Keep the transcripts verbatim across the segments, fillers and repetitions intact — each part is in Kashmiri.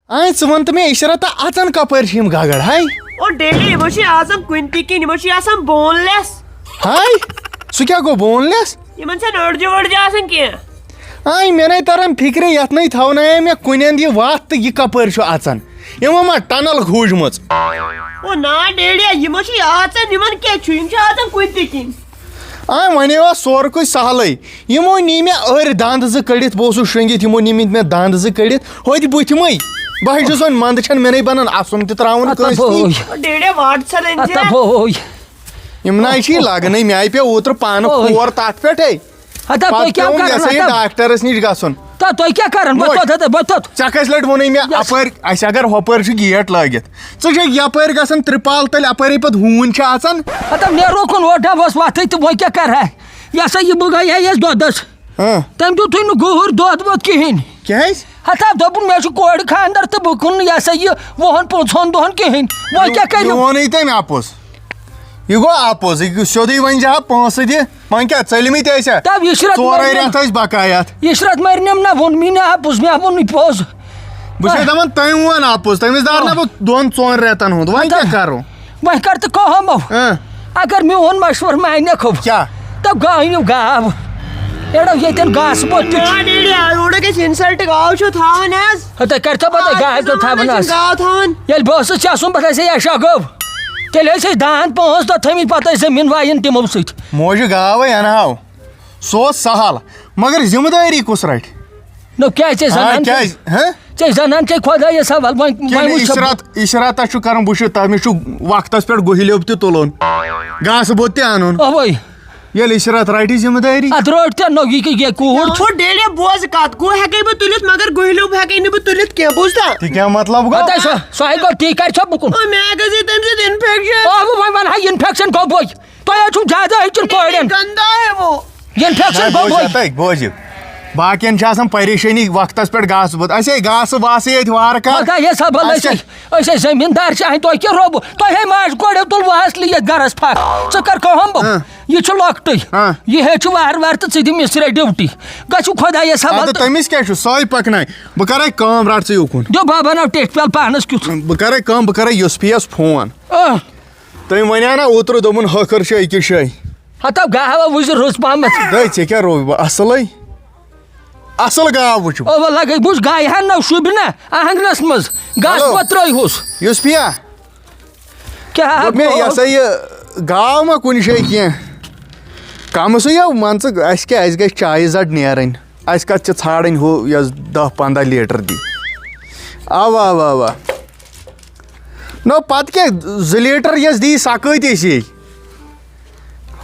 آے، ژٕ وَن تہٕ مےٚ، عشرت، اَژَن کَپٲرۍ چھِ یِم گگر؟ ہاے، او ڈیڈی، یِمو چھِ آسان کُنہِ تہِ کِنۍ، یِمو چھِ آسان بونلیس۔ ہاے، سُہ کیٛاہ گوٚو بونلیس؟ یِمن چھَنہٕ أڈجہِ ؤڈجہِ آسان کینٛہہ۔ آے، مےٚ نَے تَران فِکرِ، یَتھ نَے تھاونایے مےٚ کُنہِ اَندٕ یہِ وَتھ تہٕ یہِ کَپٲرۍ چھُ اَژان۔ یِمو ما ٹنل کھوٗجمٕژ؟ او نا ڈیڈیا، یِمو چھِ اژان، یِمن کیٛاہ چھُ؟ یِم چھِ اژان کُنہِ تہِ کِنۍ۔ آ، وۄنۍ اوس سورُے کُے سہلٕے۔ یِمو نی مےٚ أرۍ دند زٕ کٔڑِتھ، بہٕ اوسُس شۄنٛگِتھ، یِمو نِمٕتۍ مےٚ دند زٕ کٔڑِتھ، ہوٚتہِ بٕتھِ مٕے۔ بہٕ ہے چھُس وۄنۍ، منٛدٕ چھَنہٕ مےٚ نَے بنان اَسُن تہِ ترٛاوُن ہتا کٲنٛسہِ بوے۔ نِش۔ او ڈیڈیا، واٹ ژھٕنن ہتا زِ۔ بوے۔ یِم نَے چھی لگنے، مےٚ آیہِ پیوٚو اوترٕ پانہٕ اوے۔ کھور تَتھ پٮ۪ٹھے۔ ہتا، تُہۍ پتہٕ کیٛاہ پیوٚوُم، یہِ کران؟ ہسا یہِ، ہتا۔ ڈاکٹرس نِش گژھُن۔ تا، تُہۍ کیٛاہ کران؟ بہٕ وۄنۍ توٚت، ہتا، بہٕ توٚت۔ ژےٚ کٔژِ لٹہِ ووٚنُے مےٚ، یَس۔ اپٲرۍ، اَسہِ اگر ہۄپٲرۍ چھُ گیٹ لٲگِتھ، ژٕ چھَکھ یپٲرۍ گژھان ترپال تٔلۍ، اپٲرۍ پتہٕ ہوٗنۍ چھِ اژان۔ ہتا، نیرو کُن، اوٹا بس وتھٕے تہٕ وۄنۍ کیٛاہ کرٕ ہا؟ یہِ ہسا یہِ، بہٕ گٔیے یَس دۄدس۔ ہاں۔ تٔمۍ دیُتھُے نہٕ گُہُر دۄد وۄد کِہیٖنۍ۔ کیٛازِ؟ ہتا، دوٚپُن، مےٚ چھُ کورِ خانٛدر تہٕ بہٕ کٕنہٕ یہِ ہسا یہِ وُہن پٕنٛژٕہن دۄہن کِہیٖنۍ۔ وۄنۍ کیٛاہ مےٚ کٔرِو؟ ووٚنُے تٔمۍ اپُز۔ یہِ گوٚو اپُز، یہِ سیوٚدُے وۄنۍ زِ ہا پونٛسہٕ دِ۔ وۄنۍ کیٛاہ، ژٔلمٕتۍ ٲسۍ ہا؟ تَو یہِ چھِ رَتھ ژورے مَرنہِ۔ رٮ۪تھ ٲسۍ بقایا اَتھ۔ یہِ چھِ رَتھ مَرنہِ نہ ووٚن مےٚ نہ اَپُز، مےٚ ووٚن یہِ پوٚز۔ بہٕ چھُسے دَپان، تٔمۍ ووٚن اَپُز، تٔمِس دار نہ بہٕ دۄن ژۄن رٮ۪تَن ہُنٛد، وۄنۍ کیٛاہ کَرو؟ وۄنۍ کَر تہٕ کٲم ہو۔ اۭں۔ اگر میون مَشوَرٕ مانہِ کھو۔ کیٛاہ؟ تَو گاو یِم گاو۔ ایڈو ییٚتٮ۪ن گاسہٕ بوٚٹھ تہِ چھُ۔ نا ڈیڈی، روڈٕ گژھِ اِنسَلٹ، گاو چھو تھاوان حظ۔ ہَتَے کَر تہٕ پَتَے آ، گاو تہِ تھاوان آز۔ گاو تھاوان۔ ییٚلہِ بہٕ اوسُس ژےٚ سُنٛد پَتہٕ ٲسۍ أسۍ اَکھ گٲو۔ تیٚلہِ ٲسۍ أسۍ دانٛد پانٛژھ دۄہ تھٲومٕتۍ، پَتہٕ ٲسۍ زٔمیٖن وایان تِمو سۭتۍ۔ موجہِ گاو ہے اَنہٕ ہاو۔ سُہ اوس سہل، مگر ذمہٕ دٲری کُس رَٹہِ؟ نو کیٛازِ ژےٚ آ، زَنان کیٛازِ؟ چھے؟ ہہ؟ ژےٚ زَنان چھے خۄدایَس حوال، وۄنۍ، وۄنۍ کِنہٕ وٕچھ سا۔ عشرت، عشرت چھُ کَرُن، بہٕ چھُس تَتھ، مےٚ چھُ وقتَس پٮ۪ٹھ گُہہِ لیوٚب تہِ تُلُن، گاسہٕ بوٚد تہِ اَنُن۔ اَوَے۔ ییٚلہِ عشرت رَٹہِ ذمہٕ دٲری۔ اَتھ رٲٹ تہِ نو یہِ کہِ یہِ کوٗر۔ ہُہ ڈیڈیا بوز کَتھ، گُہہ ہٮ۪کَے بہٕ تُلِتھ، مگر گُہہِ لیوٚب ہٮ۪کَے نہٕ بہٕ تُلِتھ کینٛہہ، بوٗزتھا؟ تہِ کیٛاہ مطلب گوٚو؟ پَتہٕ سۄ، سۄ ہے گوٚو تی کَرِ ژےٚ بُکُن۔ او، مےٚ گژھِ تَمہِ سۭتۍ اِنفٮ۪کشَن۔ آ، بہٕ وۄنۍ وَنہٕ ہا اِنفٮ۪کشَن گوٚو بوے۔ تۄہہِ حظ چھُو زیادٕ أچھَن کورٮ۪ن۔ گندا ہے وہ۔ یہِ اِنفٮ۪کشَن ہے، گوٚو بوز بوے۔ یَتَے، بوز یہِ۔ باقیَن چھِ آسان پریشٲنی وقتَس پٮ۪ٹھ گاسہٕ بوٚد۔ اَسہِ ہے گاسہٕ واسہٕ ییٚتہِ وارٕ کار۔ خۄدایَس حوال اَسہِ أسۍ کیٛاہ؟ ہے، أسۍ ہے زٔمیٖندار چھِ، اَسہِ تۄہہِ کیٛاہ روبو؟ تۄہہِ ہے ماجہِ کورٮ۪و تُل وُہَس لہِ یَتھ گَرَس پھَکھ۔ ژٕ کَر کٲم بہٕ؟ ہاں۔ یہِ چھُ لۄکٹُے۔ ہاں۔ یہِ ہے چھُ وارٕ وارٕ تہٕ ژٕ دِ مِسترِ ڈیوٹی۔ گژھِ خۄدایَس حوال اَدٕ تہٕ تٔمِس کیٛاہ چھُ؟ سۄے پَکناے۔ بہٕ کَرَے کٲم، رَٹ ژٕ یوٗکُن۔ دِ بابا ناو ٹیٚٹھۍ پیٛالہٕ پانَس کیُتھ۔ بہٕ کَرَے کٲم، بہٕ کَرَے یوسفیَس فون۔ آ۔ تٔمۍ وَنیٛاو نا اوترٕ، دوٚپُن، ہٲخٕر چھِ أکِس جایہِ۔ ہتا گاوا وٕچھ رٕژ پہمتھ۔ ہے، ژےٚ کیٛاہ روو بہٕ اَصٕلٕے؟ اَصٕل گاو وٕچھ بہٕ۔ او، وَلہ گٔے بُج گایہِ ہَن نہ شوٗبہِ نہ آنٛگنَس منٛز۔ گاسہٕ ہیلو۔ ما ترٛٲیہوس؟ یوسفیا، کیٛاہ دوٚپ مےٚ، یہِ گوٚو؟ ہسا یہِ گاو ما کُنہِ جایہِ کینٛہہ؟ کَمہٕ سٕے یو، مان ژٕ، اَسہِ کیٛاہ، اَسہِ گژھِ چایہِ زَڈ نیرٕنۍ۔ اَسہِ کَتھ چھِ ژھانٛڈٕنۍ ہُہ یۄس دَہ پنٛداہ لیٖٹر دی؟ اَوا، اَوا، اَوا۔ نو، پتہٕ کیٛاہ، زٕ لیٖٹر یۄس دی، سۄ کۭتِس یی؟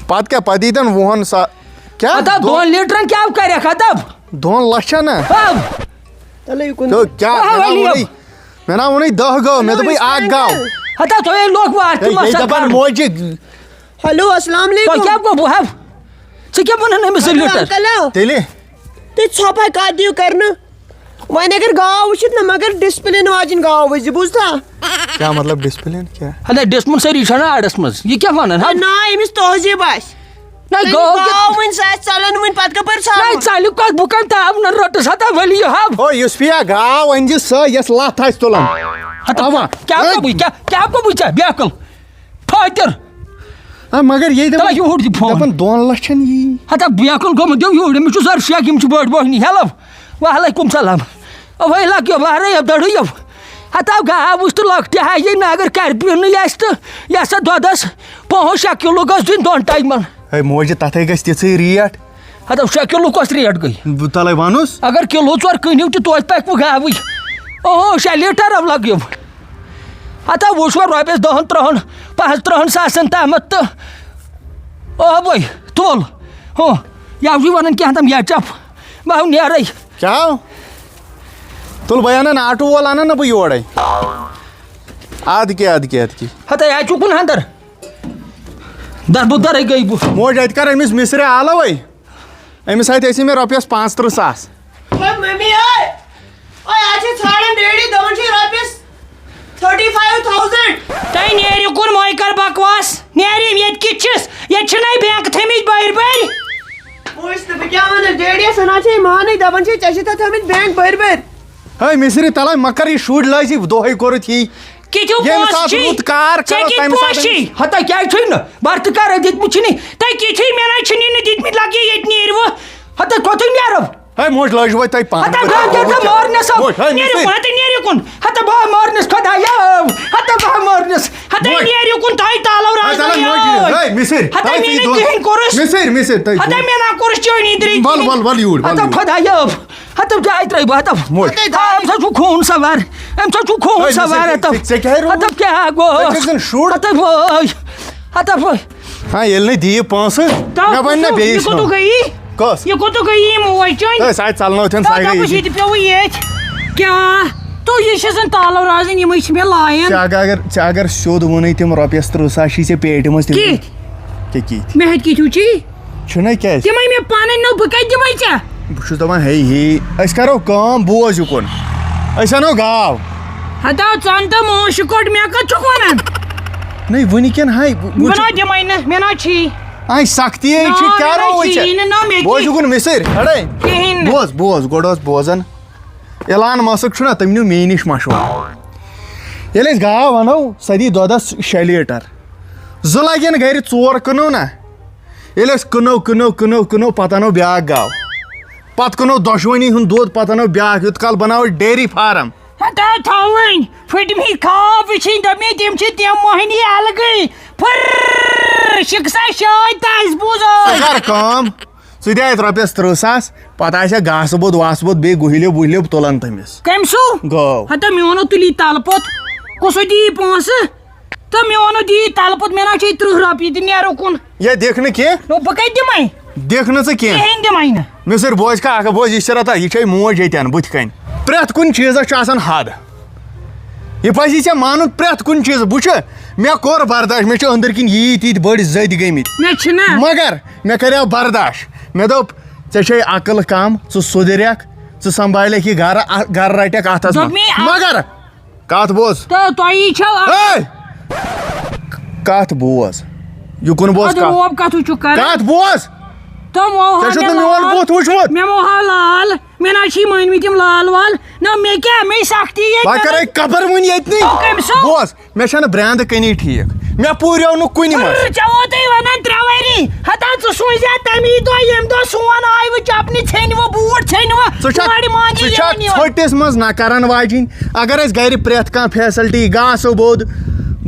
پتہٕ کیٛاہ، پتہٕ ییٖتن وُہن سا-، کیٛاہ؟ ہتا، دۄن دۄن لیٖٹرن کیٛاہ کرکھ، ہتا؟ دۄن لچھن نا؟ ہو۔ تلے یہِ کُن۔ تہٕ کیٛاہ؟ ہو، مےٚ نا ؤلِو۔ ووٚنُے، مےٚ نا ووٚنُے دَہ گٲو، مےٚ دوٚپُے اکھ گٲو۔ ہتا، تۄہے لوٚگ وارٕ ہے، تہِ یہِ مَسا دَپان کَرُن۔ موجہِ۔ ہیلو، السلام علیکم۔ تۄہہِ کیٛاہ گوٚو؟ بہٕ ہا، ژٕ کیٛاہ وَنان أمِس زٕ لیٖٹر؟ انکل، آ۔ تیٚلہِ؟ تُہۍ ژھۄپہٕ کَتھ دِیِو کرنہٕ؟ وۄنۍ اگر گاو وٕچھِتھ نہ، مگر ڈسپلن واجِنۍ گاو وٕچھ زِ، بوٗزتھا؟ کیٛاہ مطلب ڈسپلن کیٛاہ؟ ہَتا ڈسپلن سٲری چھَنہ آڑس منٛز۔ یہِ کیٛاہ وَنان؟ ہا؟ نہ، أمِس تہذیٖب آسہِ۔ نہ، تٔمِس گاو کیٛاہ؟ گاو وٕنۍ سۄ آسہِ ژَلان وٕنۍ، پَتہٕ کَپٲرۍ ژَلو؟ نہ، ژَلہِ کَتھ؟ بہٕ کَمہِ تاونہٕ رٔٹٕس؟ ہَتا ؤلِو یہِ ہاو۔ او یوسفیا، گاو أنۍ زِ سۄ، یۄس لَتھ آسہِ تُلان۔ ہَتا اَوا۔ کیٛاہ گوٚو بہٕ؟ کیٛاہ، کیٛاہ گوٚو بہٕ ژےٚ؟ بے عقل۔ فٲطر۔ آ، مگر یے دَپان، تَلہ یوٗرۍ دِ فون۔ دَپان دۄن لَچھَن یی۔ ہتا بے عقل گوٚمُت، دِیِو یوٗرۍ، أمِس چھُ زَر شیخ، یِم چھِ بٔڑۍ بٔہنی، ہیلو۔ وعلیکم سلام۔ اوے لَگیو، وارے دَڑٕیو۔ ہتا گاو وٕچھ تہٕ لۄکٹہِ ہا یی نہ، اگر کَرِ پیٖنٕے آسہِ تہٕ یہِ ہسا دۄدَس پانٛژھ شےٚ کِلوٗ گٔژھ دِنۍ دۄن ٹایمَن۔ ہے موجہِ، تَتھَے گژھِ تِژھٕے ریٹ۔ ہتا شےٚ کِلوٗ کۄس ریٹ گٔے؟ بہٕ تَلَے وَنُس۔ اگر کِلوٗ ژور کٕنِو تہِ توتہِ پَکہِ وۄنۍ گاوٕے۔ اوہو، شےٚ لیٖٹر لَگیو۔ ہتا وٕچھ وۄنۍ رۄپیَس دَہَن، تٕرٛہَن، پانٛژھ تٕرٛہَن ساسَن تامَتھ تہٕ اوہوے، تُل۔ ہُہ، یَوٕ چھُے وَنان کینٛہہ تام یا چَپ۔ بہٕ ہاو نیرَے۔ کیٛاہ؟ تُل بہٕ اَنَن آٹوٗ وول، اَنَن نہ بہٕ یورَے۔ اَدٕ کیٛاہ، اَدٕ کیٛاہ، اَدٕ کیٛاہ۔ ہتا، یہِ چھُ کُن اَندَر۔ دَربٕدَرٕے گٔے بہٕ۔ موج، اَتہِ کَر أمِس مِصرِ آلَوَے۔ أمِس اَتہِ ٲسۍ مےٚ رۄپیَس پانٛژتٕرٛہ ساس۔ اوے مٔمی، اوے۔ اوے، اَتہِ چھِ ژھانڈان ڈیڈی، دَپان چھِ رۄپیَس thirty five thousand۔ تۄہہِ نیرِو کُن، مۄے کر بکواس۔ نیرِو ییٚتہِ کِتھ چھِس؟ ییٚتہِ چھِنَے بینک تھٲمٕتۍ بٔرۍ بٔرۍ۔ وٕچھ تہٕ بہٕ کیٛاہ وَنَس، ڈیڈیَس وَنان چھِ یہِ مانٕے، دَپان چھِ ژےٚ چھِ تَتھ تھٲمٕتۍ بینک بٔرۍ بٔرۍ۔ ہے مِصری، تَلے مہ کر یہِ شُرۍ لٲزی، دۄہے کوٚرُتھ یی۔ کِتھیو ییٚمہِ پوش ساتہٕ چھِی؟ رُت کار ژےٚ کَرو، کِتھۍ تَمہِ پوش ساتہٕ چھِی؟ ہتا کیٛازِ چھُے نہٕ؟ بَرتہٕ کَر دِتمٕتۍ چھِنی؟ تۄہہِ کِتھۍ مےٚ نہ چھِنی نہٕ دِتمٕتۍ، لَگے ییٚتہِ نیٖرِوٕ۔ ہتا کوٚتھٕے نیرو؟ ہے موج، لٲجوٕ تۄہہِ پانہٕ ہتا پَتہٕ بہٕ ہا کوٚت کیٛاہ تہٕ مارنَس آو؟ موج، ہے نیٖرِو مِصِر۔ ہا تہٕ نیٖرِو کُن۔ ہتا بہٕ ہا مارنَس خۄدایا۔ ہتا بہٕ ہا مارنَس۔ ہتا موج۔ نیٖرِو کُن، تۄہہِ تالو ہے رازا تَلے موج، یٲو۔ ہے مِصِر، ہتا تۄہہِ مےٚ تہِ نہٕ دۄن۔ کِہیٖنۍ کوٚرُس۔ مِصِر، مِصِر، تۄہہِ ہتا دۄن۔ مےٚ نہ کوٚرُس چٲنی درٕے وَل، کِہیٖنۍ۔ وَل، وَل یوٗرۍ، وَل ہتا یوٗرۍ۔ خۄدایا۔ ہتو جاے ترٲے بہٕ، ہتو۔ موج۔ آ، أمۍ سۭتۍ چھُ خوٗن سوار۔ أمۍ سۭتۍ چھُ خوٗن ہے، ژےٚ سوار، کیٛاہ، ہتو۔ ژےٚ کیٛاہ رووُتھ؟ ہتو کیٛاہ گوٚو؟ ژےٚ چھُکھ زَن شُر۔ ہتو وٲے۔ ہتو وٲے۔ ہاں، ییٚلہِ نہٕ دِیہِ پونٛسہٕ، تَو مےٚ بَنہِ نہ کُس، بیٚیِس یہِ کوٚت ناو۔ گٔیی؟ کۄس؟ یہِ کوٚت گٔیی یِم موج چٲنۍ؟ ہے، سُہ آسہِ ژَلنٲوتھن، تَو سۄ گٔیی۔ دَپُس، یہِ تہِ پیوٚوُے ییٚتھۍ۔ کیٛاہ؟ تُہۍ یہِ چھِ زَن تالو رازٕنۍ، یِمَے چھِ مےٚ لایان۔ ژےٚ اگر، اگر، ژےٚ اگر سیوٚد ووٚنُے، تِم رۄپیَس تٕرٛہ ساس چھی ژےٚ پیٹہِ منٛز تِم۔ کِتھۍ؟ کیٛاہ کِتھۍ؟ مےٚ ہیٚتۍ کِتھۍ ہیوٗ چھی؟ چھُنہ کیٛازِ؟ تِمے مےٚ پنٕنۍ نو، بہٕ کتہِ دِمے ژےٚ؟ بہٕ چھُس دپان، ہے ہے، أسۍ کرو کٲم، بوز یُکُن۔ أسۍ انو گاو۔ ہتا ژن تہٕ موشہِ کوٚٹ، مےٚ کتھ چھُکھ ونان؟ نٔے، وُنہِ کٮ۪ن ہاے، بہٕ، بہٕ بہٕ چھُ-، نا دِمے نہٕ، مےٚ نا چھی۔ آے سختی ہے چھِ، نا، کیٛاہ مےٚ نا رووُے ژےٚ؟ چھی نہٕ، نا مےٚ بوز کینٛہہ۔ یُکُن مِصِر، اڑے۔ کِہیٖنۍ نہٕ۔ بوز، بوز، گۄڈٕ اوس بوزان۔ اعلان ماسک چھُنہ، تٔمۍ نیوٗ مے نِش مشورٕ۔ ییٚلہِ أسۍ گاو انو، سۄ دی دۄدس شےٚ لیٖٹر۔ زٕ لگن گرِ، ژور کٕنو نہ۔ ییٚلہِ أسۍ کٕنو، کٕنو، کٕنو، کٕنو، پتہٕ انو بیٛاکھ گاو۔ پتہٕ کٕنو دۄشوٕنی ہُنٛد دۄد، پتہٕ انو بیٛاکھ، یوٗت کال بناوو ڈیری فارم۔ ہتا تھاوٕنۍ، پھٔٹمٕتۍ خواب وٕچھِنۍ، دوٚپمَے تِم چھِ تِم موہنی الگٕے۔ پھٕر، شِکسا شٲدۍ تہٕ اَسہِ بوٗز ژٕ ٲدۍ۔ کر کٲم، ژٕ دِ اَتہِ رۄپیَس تٕرٛہ ساس، پتہٕ آسہِ ہا گاسہٕ بوٚد واسہٕ بوٚد بیٚیہِ گُہلہِ وُہلہِ تُلان تٔمِس۔ کٔمۍ سُہ؟ گٲو۔ ہتا میون تُلی تلہٕ پوٚت، کُس دِیہِ پونٛسہٕ؟ تہٕ میون دِیہِ تلہٕ پوٚت، مےٚ نہ چھے تٕرٛہ رۄپیہِ تہِ نیرو کُن۔ یے دِکھ نہٕ کینٛہہ۔ نو بہٕ کتہِ دِمے؟ دِکھ نہٕ ژٕ کینٛہہ۔ کِہیٖنۍ دِمے نہٕ۔ مِصِر بوز کانٛہہ اکھ، بوز یہِ چھِ رٹان، یہِ چھے موج ییٚتٮ۪ن بٕتھِ کنۍ۔ پرٛٮ۪تھ کُنہِ چیٖزس چھُ آسان حد۔ یہِ پزی ژےٚ مانُن، پرٛٮ۪تھ کُنہِ چیٖزس۔ بہٕ چھُ، مےٚ کوٚر برداش، مےٚ چھِ أنٛدٕرۍ کِنۍ ییٖتۍ ییٖتۍ بٔڑۍ زٔدۍ گٔمٕتۍ۔ مےٚ چھِنہ۔ مگر مےٚ کریو برداش۔ مےٚ دوٚپ، ژےٚ چھے عقل کم، ژٕ سُدھرکھ، ژٕ سنبھالکھ یہِ گرٕ، ا-، گرٕ رٹکھ اتھس منٛز۔ دوٚپ مےٚ، مگر کتھ بوز۔ تہٕ تۄہہِ چھو اکھ ہے! کتھ بوز۔ یُکُن بوز اَدٕ کتھ۔ روب کتھ چھُ کران؟ کتھ بوز۔ تہٕ مےٚ ژےٚ چھُکھ نہٕ میون لال۔ بُتھ وُچھمُت؟ مےٚ مو ہا لال۔ مےٚ نہ چھی مٲنمٕتۍ یِم لال وال۔ نہ مےٚ کیٛاہ، مےٚ سختی ییٚتہِ بہٕ نہ۔ کرے قبر وُنہِ ییٚتنٕے۔ تِم کٔمۍ سُہ؟ بوز۔ مےٚ چھَنہٕ برٛینٛدٕ کٕنی ٹھیٖک۔ مےٚ پوٗریو نہٕ کُنہِ منٛز۔ ژےٚ ووتُے وَنان ترٛےٚ ؤری۔ ہتا ژٕ سوٗزِ ہا تَمی دۄہ، ییٚمہِ دۄہ سون آیوٕ چَپنہِ ژھیٚنوٕ، بوٗٹھ ژھیٚنوٕ، ژٕ چھَکھ، کورِ مانجہِ ژٕ یِوان چھَکھ یِوان۔ ژھوٚٹِس منٛز نہ کَرَن واجِنۍ۔ اگر اَسہِ گَرِ پرٛٮ۪تھ کانٛہہ فیسَلٹی، گاسہٕ بوٚد،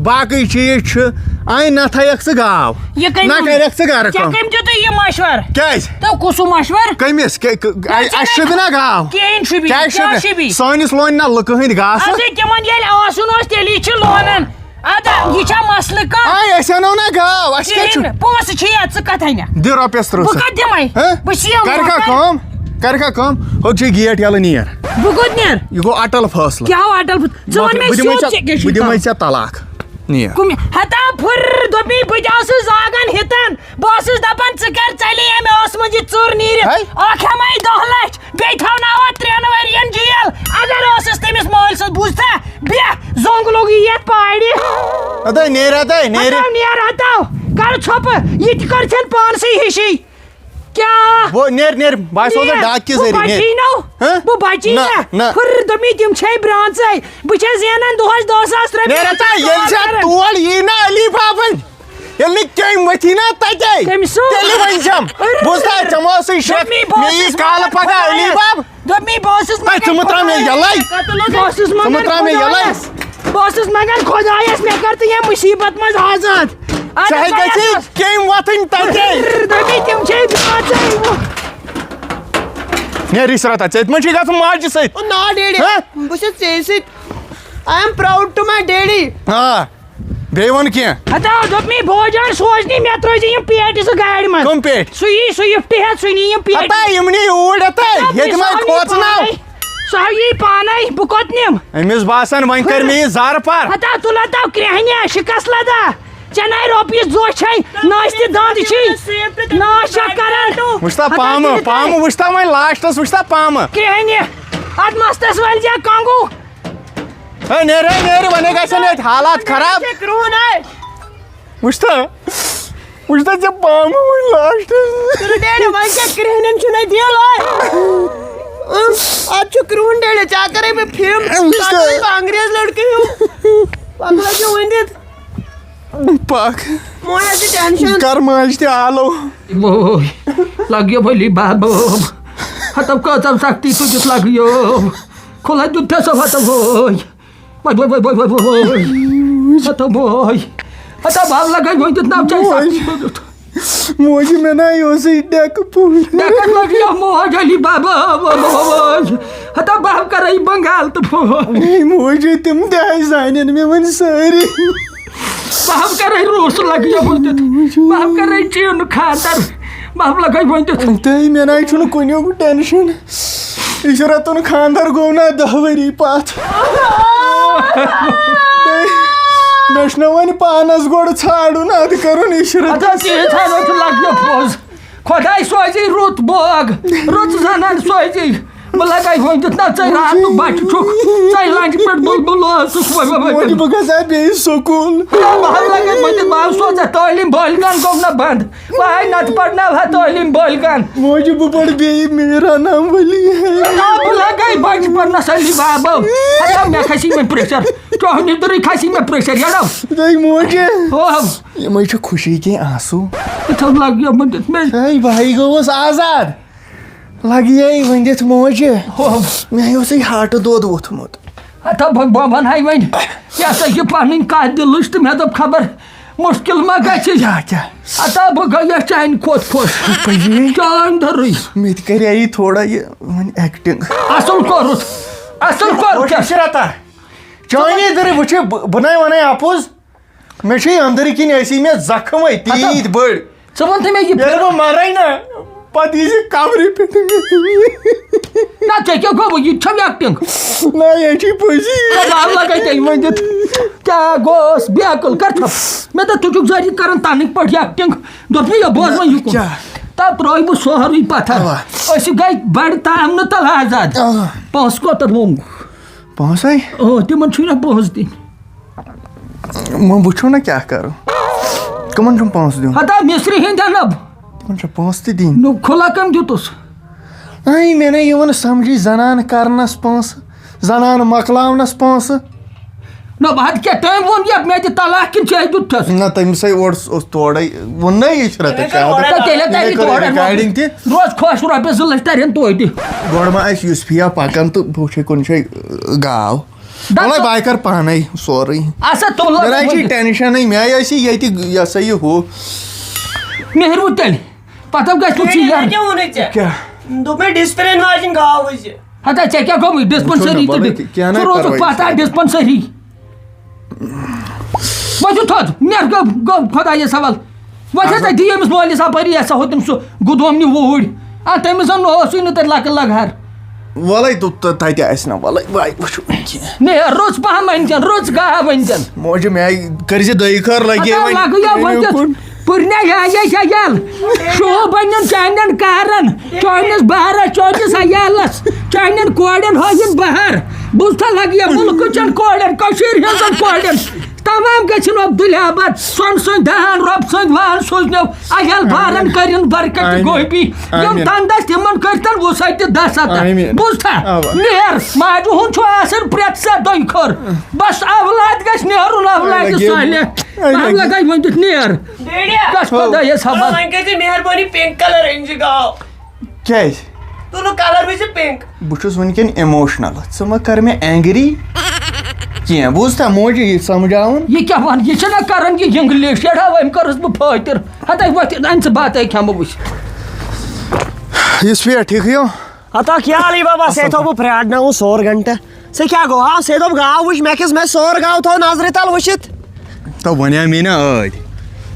باقٕے چیٖز چھِ، اَے نہ تھایَکھ ژٕ گاو، یہِ کٔمۍ نہ ووٚن؟ کَرٮ۪کھ ژٕ گَرٕ ژےٚ کٲم۔ کٔمۍ دیُتُے یہِ مَشوَرٕ؟ کیٛازِ؟ تہٕ کُس ہیوٗ مَشوَرٕ؟ کٔمِس؟ کہِ-، کہِ-، اَسہِ، اَسہِ شوٗبہِ نا گاو؟ کِہیٖنۍ شوٗبہِ، کیٛازِ کیٛاہ شوٗبہِ؟ شوٗبہِ؟ سٲنِس لونہِ نا لُکہٕ ہٕنٛدۍ گاسہٕ؟ اَدٕ تِمَن ییٚلہِ آسُن اوس، تیٚلی چھِ لونان۔ اَدٕ یہِ چھا مسلہٕ کانٛہہ؟ آے، أسۍ اَنو نا گاو، اَسہِ کیٛاہ چھُ؟ کِہیٖنۍ نہٕ۔ پونٛسہٕ چھِ یَتھ، ژٕ کَتھ اَنَکھ؟ دِ رۄپیَس تٕرٛہ بہٕ ساس۔ کَتھ دِمَے؟ ہہ؟ بہٕ چھِ یَوٕ کَرِ کھا وۄنۍ۔ کٲم؟ کَرِ کھا کٲم؟ ہُتہِ چھِ گیٹ یَلہٕ، نیر۔ بہٕ کوٚت نیر؟ یہِ گوٚو اَٹَل فٲصلہٕ۔ کیٛاہ ہو اَٹَل فٲصلہٕ؟ ژٕ وَن مےٚ بہٕ دِمَے سیوٚد، ژےٚ، ژےٚ کیٛاہ چھُے بہٕ دِمَے کَرُن؟ ژےٚ طلاق۔ نیر۔ کُمہِ؟ ہتا پھُر دوٚپمَے بہٕ تہِ اوسُس زاگَن ہِتَن۔ بہٕ اوسُس دَپان ژٕ کَر ژَلے أمۍ ٲس منٛز یہِ ژٕر نیٖرِتھ۔ ہے؟ اَکھ ہٮ۪مَے دَہ لَچھ۔ بیٚیہِ تھاوناوان ترٛٮ۪ن ؤرین جیل۔ اگر ٲسٕس تٔمِس مٲلۍ سٕنٛز، بوٗزتھا؟ بیٚہہ، زوٚنٛگ لوٚگُے یَتھ پاڑِ۔ اَدَے، نیرِ اَدَے، نیرِ۔ ہَتو، نیر ہَتو۔ کَر ژھۄپہٕ، یہِ تہِ کٔرِتھ پانسٕے ہِشی۔ کیٛاہ؟ بہٕ، نیر، نیر، بہٕ آسہٕ سوزان نیر، ڈاکہٕ کہِ بہٕ ذٔریعہٕ، نیر۔ بَچی نو، ہہ؟ بہٕ بَچی نہ، نہ۔ نہ۔ ہُرر دوٚپمَے تِم چھے برٛانٛژَے۔ بہٕ چھَس زینان دۄہَس دَہ ساس رۄپیہِ۔ نیر ہَتا، ییٚلہِ ژےٚ تور یی نا علی بابَن، ییٚلہِ نہٕ کیٚمۍ ؤتھی نا تَتے، کٔمۍ سُنٛد؟ تیٚلہِ ؤنۍ زٮ۪م۔ أر۔ بوٗزتھا، ژےٚ ما ٲسٕے شک، دوٚپمَے بہٕ مےٚ یی اوسُس کالہٕ پَگاہ خۄدایَس۔ علی بَب۔ دوٚپمَے بہٕ اوسُس ہے، مگر ژٕ مہٕ ترٛاو مےٚ خۄدایَس۔ یَلَے۔ بہٕ اوسُس ژٕ مہٕ مگر ترٛاو مےٚ یَلَے۔ خۄدایَس۔ بہٕ اوسُس مگر خۄدایَس، مےٚ کَر تہٕ ییٚمہِ مُصیٖبت منٛز آزاد۔ اَدٕ ژےٚ ہے خۄدایَس گژھی اوس۔ کیٚمۍ وۄتھٕنۍ تَتے۔ أر، دوٚپمَے تِم چھے بٲژَے۔ ہے، رِشرَتا، ژےٚ تہِ ما چھُے گژھُن ماجہِ سۭتۍ؟ او نا، ڈیڈی۔ ہہ؟ بہٕ چھُس ژےٚ سۭتۍ۔ I am proud to my daddy۔ آ۔ بیٚیہِ وَن کینٛہہ۔ ہتا دوٚپمَے بوجان سوزنی، مےٚ ترٛٲوزِ یِم پیٹہِ زٕ گاڑِ منٛز۔ کٕم پیٹہِ؟ سُہ یی سُوِفٹ ہٮ۪تھ، سُہ نی یِم پیٹہِ۔ ہتا یِم نی اوٗرۍ ہتا، ہتا ییٚتہِ ما سُہ ہاو یی کھوژناو۔ پانے۔ سُہ ہاو یی پانے، بہٕ کوٚت نِم؟ أمِس باسان وۄنۍ کَرِ مےٚ یہِ زَرٕ پَر۔ ہتا تُل ہتا کرٛیٚہنہِ، شِکَس لَدا۔ ژےٚ نَے رۄپیہِ زٕ چھے، نہ ٲسۍ تہِ دَنٛد چھی، نہ ٲسۍ چھَکھ کَران۔ وٕچھتا ہتا پامہٕ، تُلِتھ پامہٕ وٕچھتا وۄنۍ لاسٹَس وٕچھتا پامہٕ۔ کرٛیٚہنہِ، اَتھ مَستَس وٲلۍ زِ کانٛگوٗ۔ ہے، نیر، ہے، نیر، وۄنۍ گژھن ییٚتہِ حالات خراب۔ ژےٚ کرٛہُن ہے۔ وٕچھ تہٕ، وٕچھ تہٕ ژےٚ پامہٕ وۄنۍ لاسٹَس۔ تُلہٕ ڈیڈی، وۄنۍ کیٛاہ کرٛہنٮ۪ن چھُنَے دِل ہے؟ اَتھ چھُ کرٛہُن ڈٔلِتھ، ژےٚ کَرَے مےٚ فِم، ژٕ کَرَے بہٕ انگریز لڑکہٕ ہیوٗ۔ پَگہٕ لَگیو ؤنِتھ۔ پَکھ۔ وۄنۍ حظ چھِ ٹٮ۪نشَن۔ کَر ماجہِ تہِ آلو۔ ووے، لَگیو ؤلی بَب۔ ہَتو کۭژاہ سختی تُجِتھ لَگیو۔ کھُلَے دیُت تھےٚ سۄ ہَتو ووے۔ وَے، وَے، وَے، وَے، وَے، وَے۔ ہَتو ووے۔ ہَتو بَب لَگَے وۄنۍ دیُت نَو چاے ووے۔ سختی تُجِتھ۔ موجی، مےٚ نہ اوسُے ڈٮ۪کہٕ پوٗرٕ۔ ڈٮ۪کَس لٔج یہِ موج علی بابا، بابا، بابا۔ ہتا بہٕ ہم کرے بنگال تہٕ فون۔ اے موجی، تِم تہِ آے زانن مےٚ وۄنۍ سٲری۔ بہٕ ہم کرے روس لگیومُت تہٕ بہٕ ہم کرے چیٖنہٕ خاندر۔ بہٕ ہم لگے وۄنۍ تیُتھ۔ تہٕ مےٚ نہ چھُنہٕ کُنیُک ٹینشن۔ عشرتُن خاندر گوٚو نہ دہ ؤری پتھ۔ مےٚ چھُنہ وۄنۍ پانس گۄڈٕ ژھانڈُن، ادٕ کرُن عشرت۔ ادا تیٖژ ہنا چھُ لگنہٕ پوٚز۔ خۄداے سوزی رُت بوگ، رٕژ زنان سوزی۔ بہٕ لگے وۄنۍ دیُت نہ ژے راتُک بچہِ چھُکھ، ژے لنجہِ پٮ۪ٹھ بُلبُل اوسُس۔ وۄنۍ، وۄنۍ، وۄنۍ۔ وۄنۍ بہٕ گژھٕ ہا بیٚیہِ سکوٗل۔ بہٕ ہم لگے وۄنۍ دیُت، بہٕ ہم سوزے تعلیٖم بٲلۍ گن گوٚو نہ بنٛد۔ وای نتہٕ پرناوہا تعلیٖم بٲلۍ گن۔ موجی، بہٕ پرٕ بیٚیہِ میٖر انعام ولی۔ بہٕ لگے بچہِ پرنس علی بابو۔ ہتا مےٚ کھسی وۄنۍ پریشر۔ چانہِ دٕرٕے کھسی مےٚ پریشر، یڑو۔ تۄہہِ موجی۔ ہو۔ یِمَے چھِ خوشی کینٛہہ آنسوٗ۔ یِتھو لَگیومُت دیُت مےٚ۔ ہے، بہٕ ہَے گوٚوُس آزاد۔ لَگیے وۄنۍ دِتھ موجہِ۔ ہو۔ مےٚ ہَے اوسُے ہاٹہٕ دود ووٚتھمُت۔ ہتا بہٕ، بہٕ وَنہٕ ہَے وۄنۍ، یہِ ہسا یہِ پَنٕنۍ کَتھ دِلٕچ تہٕ مےٚ دوٚپ خبر مُشکِل ما گژھِ۔ کیٛاہ، کیٛاہ؟ ہتا بہٕ گٔیَس چانہِ کھۄتہٕ خۄش۔ پٔزی؟ چانہِ دٔرٕے۔ مےٚ تہِ کَرے یہِ تھوڑا یہِ وۄنۍ acting۔ اَصٕل کوٚرُتھ، اَصٕل کوٚرُتھ۔ خۄش چھِ رَٹان۔ چٲنی دٕرٕے وٕچھِ، بہٕ، بہٕ نَے وَنَے اَپُز۔ مےٚ چھُے أنٛدرٕ کِنۍ ٲسی مےٚ زخم ہے تیٖتۍ بٔڑۍ۔ ژٕ وَن تہٕ مےٚ یہِ ییٚلہِ بہٕ مَرَے نہ، پَتہٕ یی زِ قبرِ پٮ۪ٹھ مےٚ۔ نہ، ژےٚ کیٛاہ گوٚو؟ یہِ تہِ چھَو acting؟ نہ، یہِ چھِ پٔزی۔ ہے، بہٕ لَگَے تیٚلہِ ؤنِتھ۔ کیٛاہ گوٚوس بے عقل؟ کَر چھَو؟ مےٚ دوٚپ، ژٕ چھُکھ ذٲتی کَران تَنٕکۍ پٲٹھۍ acting۔ دوٚپ مےٚ، یہِ بوز وۄنۍ یہِ کُن۔ کیٛاہ؟ تَتھ ترٛٲوۍ بہٕ سورُے پَتھر۔ اَوا۔ أسۍ گٔے بَڑٕ تامنہٕ تَل آزاد۔ آ۔ پونٛسہٕ کوتاہ ووٚنُکھ؟ پونٛسَے؟ آ، تِمَن چھُے نہ پونٛسہٕ دِنۍ۔ وۄنۍ وٕچھو نہ کیٛاہ کَرو۔ کٕمَن چھُم پونٛسہٕ دیُن؟ ہتا مِصری ہِنٛدۍ اَنَب۔ تِمَن چھا پونٛسہٕ تہِ دِنۍ؟ نو کھُلا کٔمۍ دیُتُس؟ اَے، مےٚ نَے یِوان سَمجھی، زَنان کَرنَس پونٛسہٕ، زَنان مۄکلاونَس پونٛسہٕ۔ نہ، بہٕ ہَتہٕ کیٛاہ، تٔمۍ ووٚن یَتھ مےٚ دِ طلاق کِنہٕ ژےٚ دیُتتھَس؟ نہ، تٔمِسَے اورٕ اوس تورَے، ووٚننَے یہِ چھِ رَٹان کیٛاہ؟ تہٕ تیٚلہِ تَرِ یہِ کٔر تورَے recording تہِ۔ روز خۄش، رۄپیَس زٕ لَچھ تَرن توتہِ۔ گۄڈٕ ما آسہِ یوٗسفیہ پَکان تہٕ بہٕ وٕچھے کُنہِ جایہِ گاو۔ دَپ وَلَے، ژٕ بہٕ ہاے کَرٕ پانَے سورُے۔ اَسا تُل مےٚ نہ حظ چھِ وٕنہِ۔ ٹٮ۪نشَنٕے، مےٚ حظ ٲسی ییٚتہِ یہِ ہسا یہِ ہُہ۔ نیٖرِو تیٚلہِ۔ پَتہٕ گژھِ نہٕ ژیر۔ کیٛاہ ووٚنُے ژےٚ؟ کیٛاہ؟ دوٚپ مےٚ ڈِسپلِن واجِنۍ گاو وٕچھ زِ۔ ہتا ژےٚ کیٛاہ گوٚمُت؟ ڈِسپَنسٔری وَلہٕ تہٕ کیٛاہ نَے ژٕ روزُکھ پَرواے پَتہ چھُنہٕ۔ ڈِسپَنسٔری۔ وۄتھِو تھوٚد، نیر گوٚو، گوٚو خۄدایَس حوال۔ وۄتھ ہسا دِ ییٚمِس مٲلِس اَپٲری، یہِ ہسا ہوٚتُن سُہ گُدوم نہِ ووٗرۍ۔ آ، تٔمِس زَن اوسُے نہٕ تَتہِ لۄکٕٹ لَگہٕ ہَر۔ وَلَے تہٕ تَتہِ آسہِ نہ، وَلَے، وَے وٕچھو وۄنۍ کینٛہہ۔ نیر، رٕژ پَہَم أنۍ زٮ۪ن، رٕژ گاو أنۍ زٮ۪ن۔ موجہِ مےٚ کٔرۍ زِ دۄیہِ خٲر لَگے ہتا وۄنۍ۔ لَگہٕ یا وۄنۍ کُن۔ پُرنیا یا یا یا یَل۔ شوٗب بَنٮ۪ن چانٮ۪ن کارَن، چٲنِس بارَس، چٲنِس عیالَس، چانٮ۪ن کورٮ۪ن ہٲوِن بہار۔ بوٗزتھا لَگہٕ یا مُلکہٕ چٮ۪ن کورٮ۪ن، کٔشیٖرِ ہٕنٛزَن کورٮ۪ن۔ تمام گژھن عبدالآباد، سۄن سٕنٛدۍ دان، رۄب سٕنٛدۍ وان سوٗزنو، عیال بارن کٔرِن برکت آمین۔ گوبی۔ یِم آمین۔ دندس تِمن کٔرتن وُسعت تہِ دست۔ آمین۔ بوٗزتھا؟ اوا۔ نیر، ماجہِ ہُنٛد چھُ آسان پرٛٮ۪تھ ساتہٕ دۄیہِ خٲر۔ بس اولاد گژھِ نیرُن، اولاد لگے۔ صالح۔ اے لگے۔ لگے وۄنۍ دیُت نیر۔ ڈیڈیا۔ کس خۄدایس حوال۔ وۄنۍ کٔرۍ زِ مہربٲنی pink colour أنۍ زِ گاو۔ کیٛازِ؟ تُلُن colour وٕچھ pink۔ بہٕ چھُس وٕنکٮ۪ن emotional۔ ژٕ مہ کر مےٚ angry کینٛہہ۔ بوٗزتھا موجی یہِ سمجھاوُن؟ یہِ کیٛاہ وَن؟ یہِ چھَنہ کران یہِ English؟ یَڑا أمۍ کٔرٕس بہٕ فٲطر۔ ہَتَے وۄتھ، اَن ژٕ بَتَے کھٮ۪مہٕ بہٕ وٕچھ۔ یُس پٮ۪ٹھ ٹھیٖکھٕے ہو؟ ہتا کیٛاہ علی بابا، اَصٕل ژےٚ تھوٚو پٲٹھۍ۔ بہٕ پرٛارناوُن سور گھنٹہٕ۔ ژےٚ کیٛاہ گوٚو؟ ہا، ژےٚ دوٚپ گاو وٕچھ، مےٚ کِس مےٚ سور گاو تھوٚو نظرِ تل وٕچھِتھ۔ تو وَنیٛا مےٚ نا ٲدۍ۔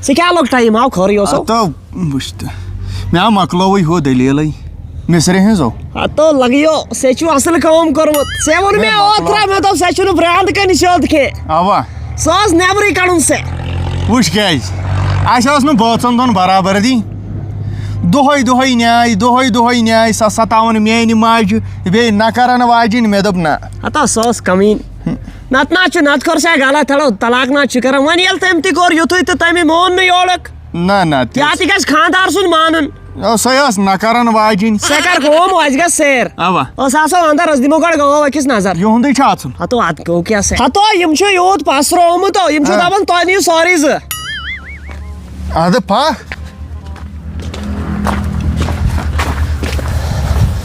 ژےٚ کیٛاہ لوٚگ time؟ ہاو خٲرٕے اوسو؟ ہتو وٕچھ تہٕ، مےٚ ہا مۄکلٲوٕے ہُہ دٔلیٖلٕے مِصرِ ہٕنٛز او۔ ہتو لگیو، ژےٚ چھُ اصل کٲم کوٚرمُت۔ ژےٚ ووٚن مےٚ مےٚ مۄکلٲو۔ اوترٕ، مےٚ دوٚپ ژےٚ چھُنہٕ brand کَنہِ سیوٚد کینٛہہ۔ اوا۔ سُہ اوس نٮ۪برٕے کَڑُن ژےٚ۔ وٕچھ کیٛازِ؟ اَسہِ ٲس نہٕ بٲژن دۄن برابردی۔ دۄہے دۄہے نیٛاے، دۄہے دۄہے نیٛاے سۄ ستاوان میٛانہِ ماجہِ، بیٚیہِ نہ کرن واجِنۍ۔ مےٚ دوٚپ نہ۔ ہتا سۄ ٲس کمٕے۔ نتہٕ نہ چھُ، نتہٕ کوٚر سا غلط، ہیلو، طلاق نہ چھُ کران۔ وۄنۍ ییٚلہِ تٔمۍ تہِ کوٚر یُتھُے تہٕ تٔمۍ مون نہٕ یورُک۔ نہ، نہ، تہِ یا تہِ گژھِ خانٛدار سُنٛد مانُن۔ او، سۄے ٲس نہ کران واجِنۍ۔ ژےٚ کر کٲم، اَسہِ گژھ سیر۔ اوا۔ أسۍ آسو اندر، أسۍ دِمو گۄڈٕ گٲو أکِس نظر۔ یِہُندُے چھا اژُن؟ ہتو، اتھ گوٚو کیٛاہ سا؟ ہتو، یِم چھِ یوٗت پسرٲومُت، یِم چھِ ہاں۔ دپان، تۄہہِ نِیِو سورُے زٕ۔ ادٕ پکھ۔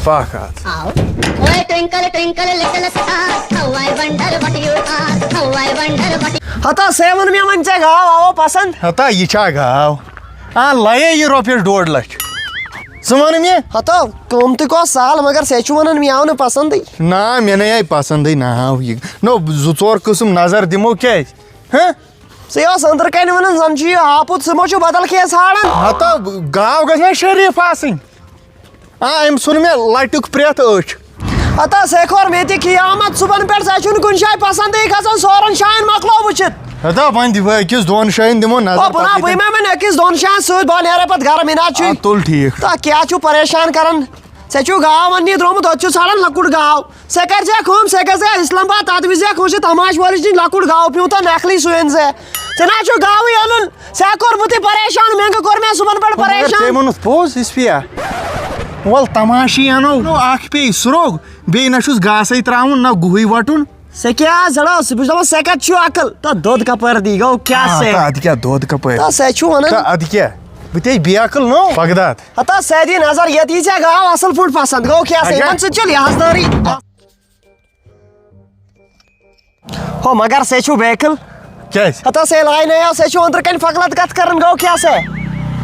پکھ اتھ۔ اوے twinkle twinkle little star, how I wonder what you are, how I wonder what you ہتا سے ووٚن مےٚ وۄنۍ ژےٚ گاو آو پسنٛد؟ ہتا یہِ چھا گاو؟ آ، لَیے یہِ رۄپیَس ڈۄڈ لَچھ۔ ژٕ وَن مےٚ۔ ہتا قۭمتٕے کۄس سہل، مگر ژےٚ چھُ وَنان مےٚ آو نہٕ پسنٛدٕے۔ نا، مےٚ نے آے پسنٛدٕے نہ آو یہِ۔ نو، زٕ ژور قٕسٕم نظر دِمو کیٛازِ؟ ہہ؟ ژٕ یہِ اوس أنٛدرٕ کنہِ ونان، زن چھُ یہِ آپُت، ژٕ ما چھُکھ بدل کینٛہہ ژھانڈان؟ ہتا گاو گژھِ نا شریٖف آسٕنۍ۔ آ، أمۍ ژھُن مےٚ لٹیُک پرٛٮ۪تھ أچھ۔ ہتا سیکھور مےٚ تہِ قیامت صُبحن پٮ۪ٹھ، ژےٚ چھُنہٕ کُنہِ جایہِ پسنٛدٕے کھسان، سورن جاین مۄکلوو وٕچھِتھ۔ ہتا وۄنۍ دِوٕ أکِس دۄن جاین دِمو نظر، او بہٕ نا، پتہٕ بہٕ ییٚتٮ۪ن۔ ما وۄنۍ أکِس دۄن جاین سۭتۍ، بہٕ نیرے پتہٕ گرٕ، مےٚ نا چھُے۔ آ، تُل ٹھیٖک۔ تہٕ کیٛاہ چھُو پریشان کران؟ ژےٚ چھُو گاو اَننہِ درٛامُت، ہوٚتہِ چھُو ژھانڈان لۄکُٹ گاو۔ ژےٚ کَرِ زِ کٲم، ژےٚ گژھِ زِ اسلام آباد، تَتھ وِزِ زِ کٲنٛسہِ تماش وٲلِس نِش لۄکُٹ گاو پیوٗنٛتاہ نقلی سُہ أنۍ زِ۔ ژےٚ نہ چھُ گاوٕے اَنُن۔ ژےٚ کوٚرمُتٕے پریشان، مینٛگہٕ کوٚر مےٚ صُبحن پٮ۪ٹھ گوٚو مگر پریشان۔ ژےٚ ووٚنُتھ پوٚز، اِسپیا۔ وَل تماشی اَنو، اَکھ پیٚیہِ سرٛوگ، بیٚیہِ نہ چھُس گاسَے ترٛاوُن، نہ گُہٕے وَٹُن۔ ژےٚ کیٛاہ زَڑو؟ ژٕ بہٕ چھُس دَپان، ژےٚ کَتہِ چھُ عقل؟ تہٕ دۄد کَپٲرۍ دی، گوٚو کیٛاہ آ، ژےٚ؟ تہٕ اَدٕ کیٛاہ دۄد کَپٲرۍ؟ تہٕ ژےٚ چھُ وَنان۔ تہٕ اَدٕ کیٛاہ؟ بہٕ تے بے عقل نو۔ بغداد۔ ہتا سیدی نظر ییٚتی ژےٚ گاو اصل پٲٹھۍ پسند، گوٚو کیٛاہ سا؟ اچھا۔ یِمن سۭتۍ چھُ لحاظ دٲری۔ ہو مگر سے چھُ بے عقل۔ کیٛازِ؟ ہتا سے لاینہٕ آو، سے چھُ أنٛدرٕ کنہِ فقلت کتھ کران، گوٚو کیٛاہ سا؟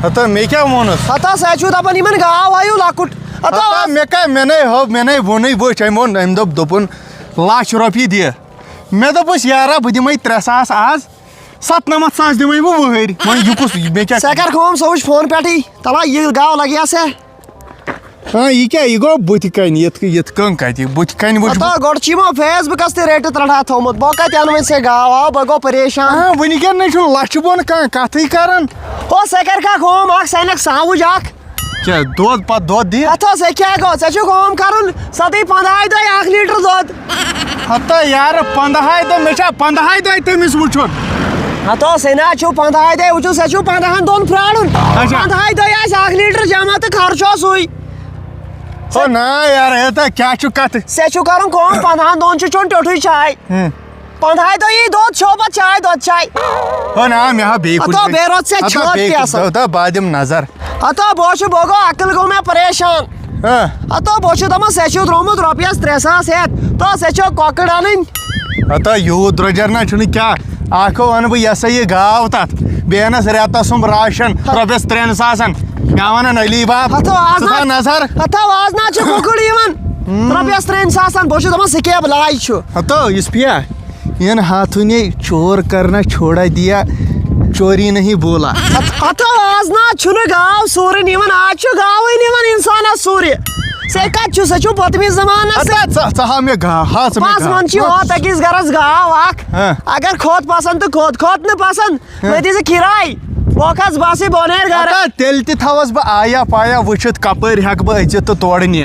ہتا مےٚ کیٛاہ ووٚنُس؟ ہتا سے چھُ دپان یِمن گاو ہٲیِو لۄکُٹ۔ ہتا ہتا مےٚ کیٛاہ، مےٚ نے ہٲو، مےٚ نے ووٚنُے، بہٕ أمۍ ووٚن، أمۍ دوٚپ، دوٚپُن، لچھ رۄپیہِ دِ۔ مےٚ دوٚپُس، یارا، بہٕ دِمے ترٛےٚ ساس آز۔ ستنمتھ ساس دِمے بہٕ وٕہٕرۍ۔ وۄنۍ یہِ کُس، مےٚ کیٛاہ؟ ژےٚ کر کٲم، سۄ وٕچھ فون پٮ۪ٹھٕے۔ تلا یہِ گاو لگیا سا؟ ہاں، یہِ کیٛاہ؟ یہِ گوٚو بٕتھِ کنہِ، یِتھ کٔنۍ، یِتھ کٔنۍ کتہِ؟ بٕتھِ کنہِ وٕچھ بہٕ۔ ہتا گۄڈٕ چھِ یِمو Facebook-س تہِ رٔٹِتھ رٹان تھوٚمُت۔ بہٕ کتہِ انہٕ وۄنۍ ژےٚ گاو؟ آو، بہٕ گوٚو پریشان۔ ہاں، وٕنہِ کیٛاہ نہ چھُنہٕ لچھِ بۄن کانٛہہ کتھٕے کران۔ او، ژےٚ کر کانٛہہ کٲم اکھ، ژٕ انکھ ساوُج اکھ۔ کیٛاہ دۄد پتہٕ دۄد دِتھ؟ ہتو، ژےٚ کیٛاہ گوٚو؟ ژےٚ چھُ کٲم کرُن، سدٕے پنٛداہہِ دۄہہِ اکھ لیٖٹر دۄد۔ ہتا یارٕ، پنٛداہے دۄہ، مےٚ چھا پنٛداہے دۄہ تٔمِس وٕچھُن؟ ہتو، ژےٚ نہ چھُو پنٛداہے دۄہ وٕچھُن، ژےٚ چھُو پنٛداہن دۄہن پرٛارُن۔ اچھا۔ پنٛداہے دۄہہِ آسہِ اکھ لیٖٹر جمع تہٕ خرچو سُے۔ او نا یارٕ، ہے تہٕ کیٛاہ چھُ کتھ؟ ژےٚ چھُو کرُن کٲم، پنٛداہن دۄہن چھُ چیوٚن ٹیوٚٹھُے چاے۔ ہُم۔ پنٛداہے دۄہ یی دۄد چھو پتہٕ چاے، دۄد چاے۔ ہو نا، مےٚ ہا بیٚیہِ کُنہِ ہتو، جایہِ۔ بیٚیہِ روٗد ژےٚ ہتو چھٲتۍ بیٚیہِ تہِ آسان۔ ہتو بادِم نظر۔ ہتو بہٕ اوسُس، بہٕ گوٚو عقل گوٚو مےٚ پریشان۔ ہاں۔ ہتو بہٕ اوسُس دپان ژےٚ چھُو درٛامُت رۄپیس ترٛےٚ ساس ہٮ۪تھ۔ تو ژےٚ چھو کۄکٕر انٕنۍ۔ ہتا یوٗت درٛۄجر نہ چھُنہٕ کیٛاہ۔ اکھ ہو انہٕ بہٕ یہِ ہسا یہِ گاو تتھ، بیٚیہِ انس رٮ۪تس سُنٛمب راشن ہا۔ رۄپیس ترٛٮ۪ن ساسن۔ مےٚ ونان علی باب، ہتو آز ژٕ تھاو نہ، نظر۔ ہتو آز نہ چھُ کۄکُر یِوان۔ ہُم۔ رۄپیس ترٛٮ۪ن ساسن، بہٕ اوسُس دپان سکیب لاے چھُ۔ ہتو یُس پیا ین ہاتھوں نے چور کرنا چھوڑا دیا، چوری نہیں بولا۔ ہت-، ہتو آز نہ چھُنہٕ گاو سورُے نِوان، آز چھُ گاوٕے نِوان انسانس سورِ۔ ژےٚ کتہِ چھُ، سُہ چھُ پٔتمِس زمانس ہتا سۭتۍ۔ ژٕ، ژٕ ہاو مےٚ گاو، ہاو ژٕ مےٚ بس گاو۔ وۄنۍ چھِ ہوت أکِس گرس گاو اکھ۔ ہاں۔ اگر کھوٚت پسند تہٕ کھوٚت، کھوٚت نہٕ پسند، ہاں۔ مےٚ دِژٕ کِراے، بہٕ کھس بسٕے بہٕ نیرٕ گرٕ۔ ہتا تیٚلہِ تہِ تھاوس بہٕ آیا پایا وٕچھِتھ کپٲرۍ ہٮ۪کہٕ بہٕ أژِتھ تہٕ تورٕ نِتھ۔